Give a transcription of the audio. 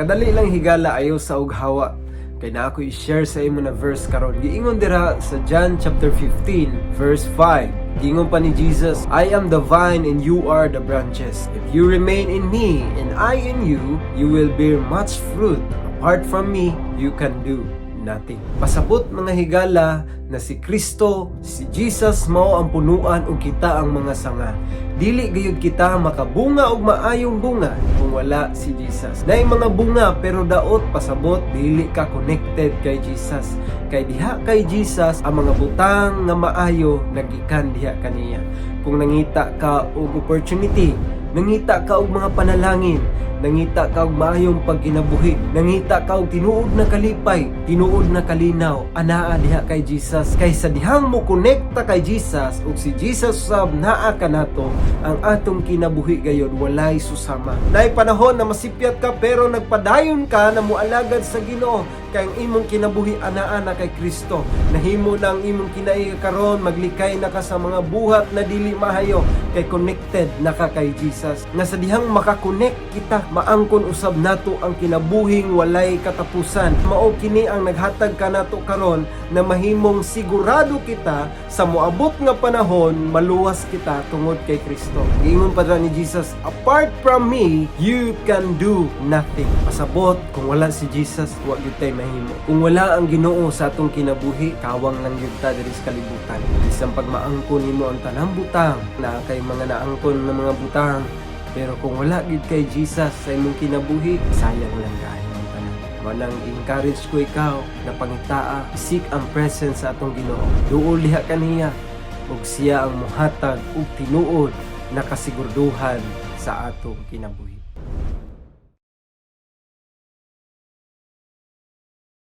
Kadali lang, higala, ayaw sa og hawa. Kay naa ko i-share sa imo na verse karon. Giingon dira sa John chapter 15 verse 5. Giingon pa ni Jesus, "I am the vine and you are the branches. If you remain in me and I in you, you will bear much fruit. Apart from me, you can do nothing." Pasabot, mga higala, na si Kristo, si Jesus mao ang punuan ug kita ang mga sanga. Dili gayud kita makabunga og maayong bunga kung wala si Jesus. Naay mga bunga pero daot, pasabot dili ka connected kay Jesus. Kay diha kay Jesus ang mga butang nga maayo nagikan diha kaniya. Kung nangita ka og opportunity, nangita ka og mga panalangin, nangita ka og maayong pagkinabuhi, nangita ka og tinuod na kalipay, tinuod na kalinaw, anaa diha kay Jesus. Kay sa dihang mo konekta kay Jesus ug si Jesus sab naa kanato, ang atong kinabuhi gayod walay susama. Naay panahon na masipyat ka pero nagpadayon ka na mualagad sa Ginoo kay ang imong kinabuhi anaa na kay Kristo. Nahimo na ang imong kinaiya karon, maglikay na ka sa mga buhat na dili maayo kay connected na ka kay Jesus. Nga sa dihang makakonect kita, maangkon usab nato ang kinabuhing walay katapusan. Mao kini ang naghatag kanato karon na mahimong sigurado kita sa moabot nga panahon, maluwas kita tungod kay Kristo. Giingon pa ni Jesus, "Apart from me, you can do nothing." Pasabot, kung wala si Jesus, wa gyud tay mahimo. Kung wala ang Ginoo sa atong kinabuhi, kawang lang gyud ta diri sa kalibutan. Bisan pag maangkon nimo ang tanang butang, naa kay mga naangkon nga mga butang, pero kung wala gyud kay Jesus sa imong kinabuhi, sayang lang kaayo ang tanan. Mao nang encourage ko ikaw na pangitaa, seek ang presence sa atong Ginoo. Duol diha kaniya ug siya ang muhatag og tinuod na kasigurduhan sa atong kinabuhi.